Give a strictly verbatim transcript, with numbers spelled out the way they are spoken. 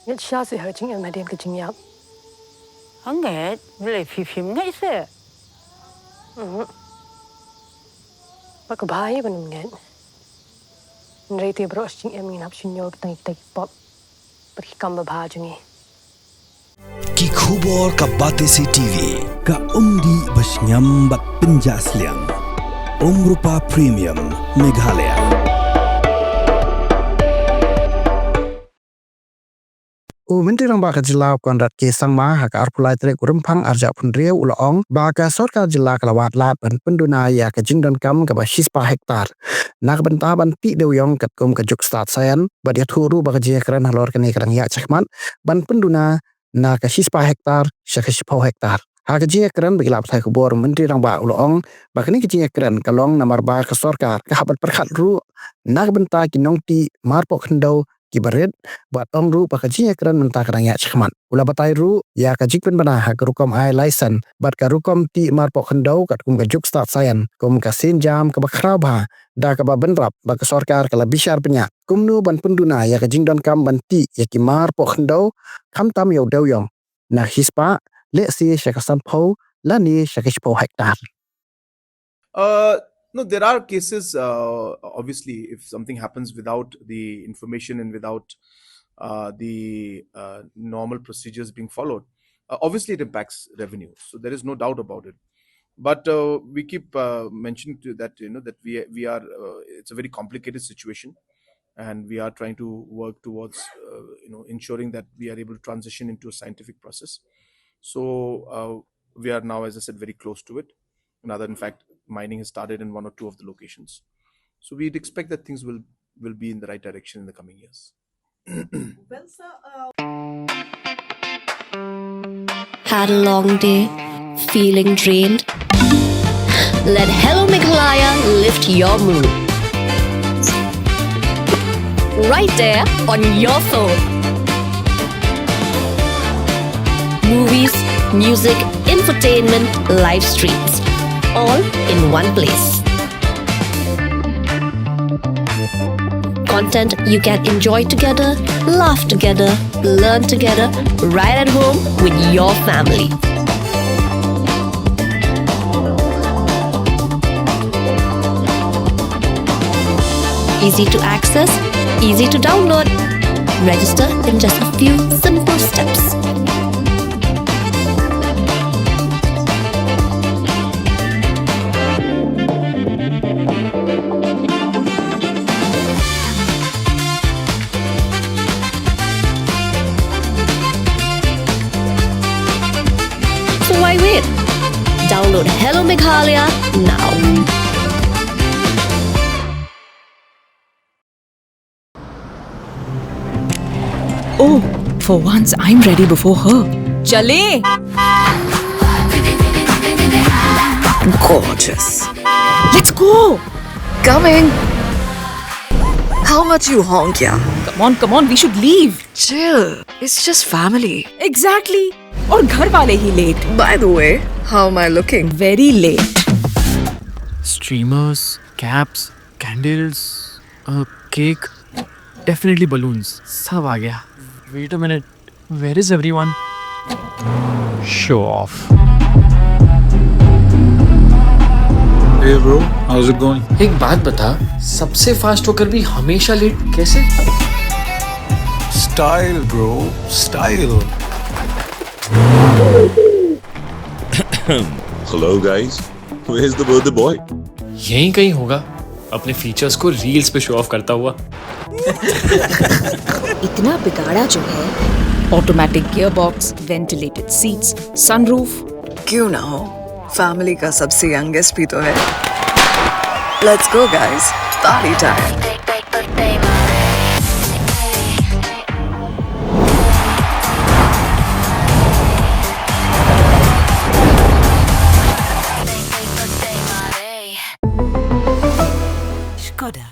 Ngeit shisha seh ha ka jingim hadien ka jingïap. Hangne, balei phi phim ngeit seh? Mhm. Ba ka bha ïa ban ym ngeit. Hynrei te baroh shi jingim ngin hap shu ñiew tang ïa kita ki pop bad ki kam babha jong ngi. Ki khubor ka Batesi TV, ka umdih ba shngiam bad pynjah sliang. Umrupa Premium, Meghalaya. U Myntri Rangbah ka jylla u Conrad K Sangma ha ka arphew lai tarik u Rymphang arhajar arphew hynriew u la ong ba ka sorkar jylla ka la wad lad ban pynduna ïa ka jingdonkam kaba shispah hektar na ka bynta ban tih dewïong katkum ka juk stad saian, bad ïathuh ruh ba ka jingïakren halor kane ka dang ïaid shakhmat ban pynduna na ka shispah hektar sha ka shiphew hektar. Ha ka jingïakren bad ki lad pathai khubor, u Myntri Rangbah u la ong ba kane ka jingïakren ka long namar ba ka sorkar ka hap ban pyrkhat ruh na ka bynta ki nongtih marpoh khyndew kiba rit, bad ong ruh ba ka jingïakren mynta ka dang ïaid shakhmat. U la batai ruh ïa ka jingpynbna ha ka rukom ai laisen bad ka rukom tih marpoh khyndew katkum ka juk stad saian kum ka sienjam kaba khraw bha, da kaba bynrap ba ka sorkar ka la bishar bniah kumno ban pynduna ïa ka jingdonkam ban tih ïa ki marpoh khyndew, khamtam ïa u dewïong, na ka shispah lehse sha ka sanphew lane sha ka shiphew hektar. Uh, no, there are cases, uh, obviously, if something happens without the information and without, uh, the, uh, normal procedures being followed, uh, obviously it impacts revenue. So there is no doubt about it. But, uh, we keep, uh, mentioning to that, you know, that we, we are, uh, it's a very complicated situation, and we are trying to work towards, uh, you know, ensuring that we are able to transition into a scientific process. So, uh, we are now, as I said, very close to it. Another, in fact, mining has started in one or two of the locations. So we'd expect that things will, will be in the right direction in the coming years. Had a long day? Feeling drained? Let Hello Meghalaya lift your mood. Right there on your phone. Movies, music, entertainment, live streams, all in one place. Content you can enjoy together, laugh together, learn together, right at home with your family. Easy to access, easy to download. Register in just a few simple steps. So why wait? Download Hello Meghalaya now. Oh, for once I'm ready before her. Chale! Gorgeous. Let's go! Coming. How much you honk, yeah? Come on, come on, we should leave. Chill. It's just family. Exactly. और घर वाले ही late. By the way, how am I looking? Very late. Streamers, caps, candles, a cake, definitely balloons. सब आ गया. Wait a minute. Where is everyone? Show off. Hey bro, how's it going? एक बात बता, सबसे फास्ट होकर भी हमेशा लेट कैसे? Style bro, style. Hello guys, where's the birthday boy? यहीं कहीं होगा, अपने फीचर्स को रील्स पे शो ऑफ करता हुआ. इतना बिगाड़ा जो है. Automatic gearbox, ventilated seats, sunroof. क्यों ना हो, फैमिली का सबसे यंगेस्ट भी तो है. Let's go guys, party time. Skoda.